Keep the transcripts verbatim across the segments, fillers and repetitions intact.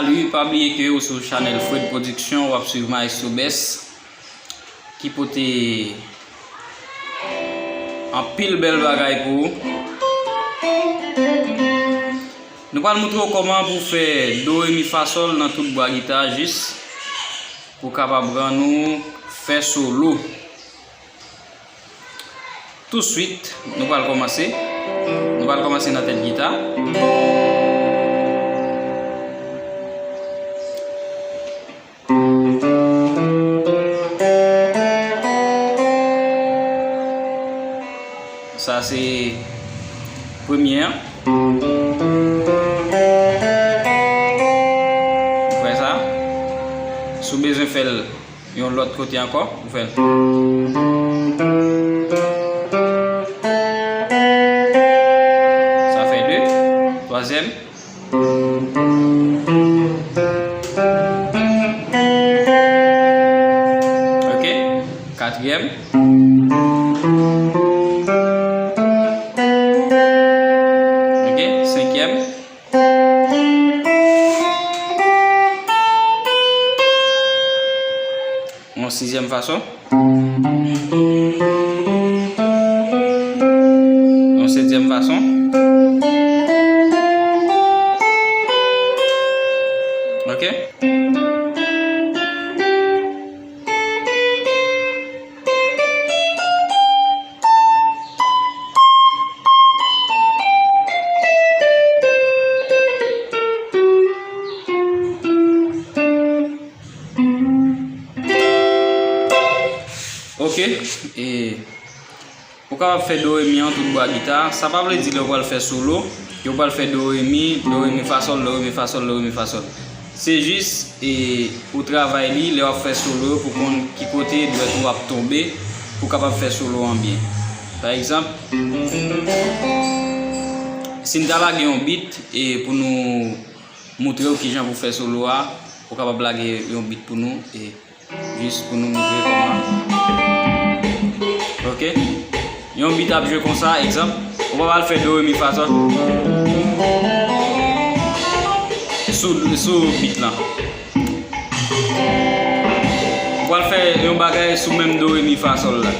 Salut, pa bliye ke ou sou chanèl Fred Production, w ap swiv Maestro Best ki pote anpil bèl bagay pou ou. Nou pral montre w kòman pou fè do, re, mi, fa, sòl nan tout bwa gita jis pou kapab rann ou fè solo. Touswit, nou pral kòmanse. Nou pral kòmanse nan tèt gita. Sa se premye an. Ou wè sa? Si w bezwen fè l yon lòt kote ankò, ou fè l. Sa fè de. Twazyèm. Ok. Katriyèm. Ok. Senkyèm. Yon sizyèm fason. Yon setyèm fason. Ok. Ok, e, ou kapab fè do, re, mi an tout bwa gita. Sa pa vle di lè w pral fè solo, ke w pral fè do, re, mi, do, re, mi, fa, sòl, do, re, mi, fa, sòl, do, re, mi, fa, sòl. Se jis, e, ou travay li lè w ap fè solo yo pou konn ki kote dwèt ou ap tonbe pou kapab fè solo an byen. Pa egzanp, si n ta lage yon beat, e, pou nou montre w kijan pou fè solo a, ou kapab lage yon beat pou nou, e, jis pou nou montre kòman. Ok? Yon beat ap jwe konsa, egzanp, ou pa pral fè do, re, mi, fa, sòl. Sou, sou beat lan. Ou pral fè yon bagay sou menm do, re, mi, fa, sòl la.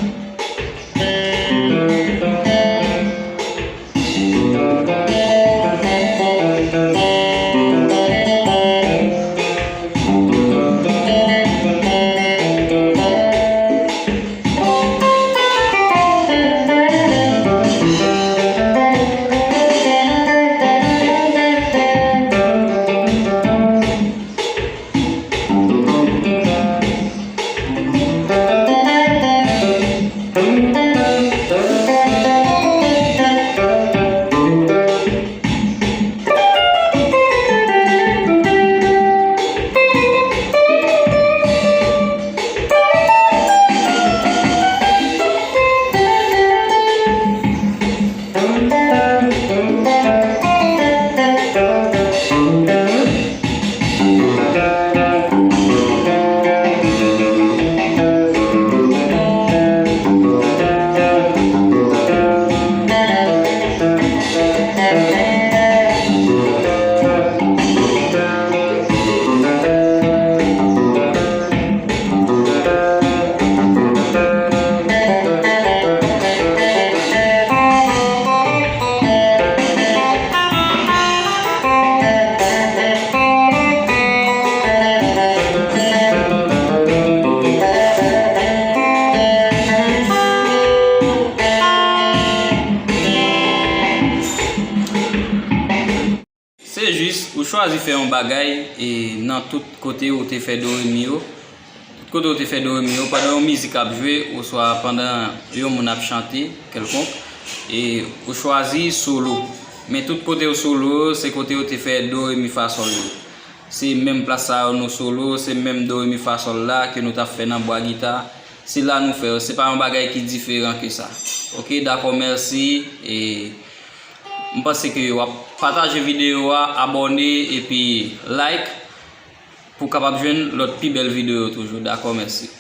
Se jis, ou chwazi fè yon bagay, e, nan tout kote ou te fè do, re, mi yo. Tout kote ou te fè do, re, mi yo, pandan yon mizik ap jwe, oswa pandan yon moun ap chante kèlkonk, e, ou chwazi solo. Men tout kote ou solo, se kote ou te fè do, re, mi, fa, sòl yo. Se menm plas sa yo nou solo, se menm do, re, mi, fa, sòl la ke nou t ap fè nan bwa gita. Se la nou fè yo. Se pa yon bagay ki diferan ke sa. Ok, dakò, mèsi. E, m panse ke w ap pataje videyo a, abòne, epi like pou w kapab jwenn lòt pi bèl videyo toujou. Dakò, mèsi.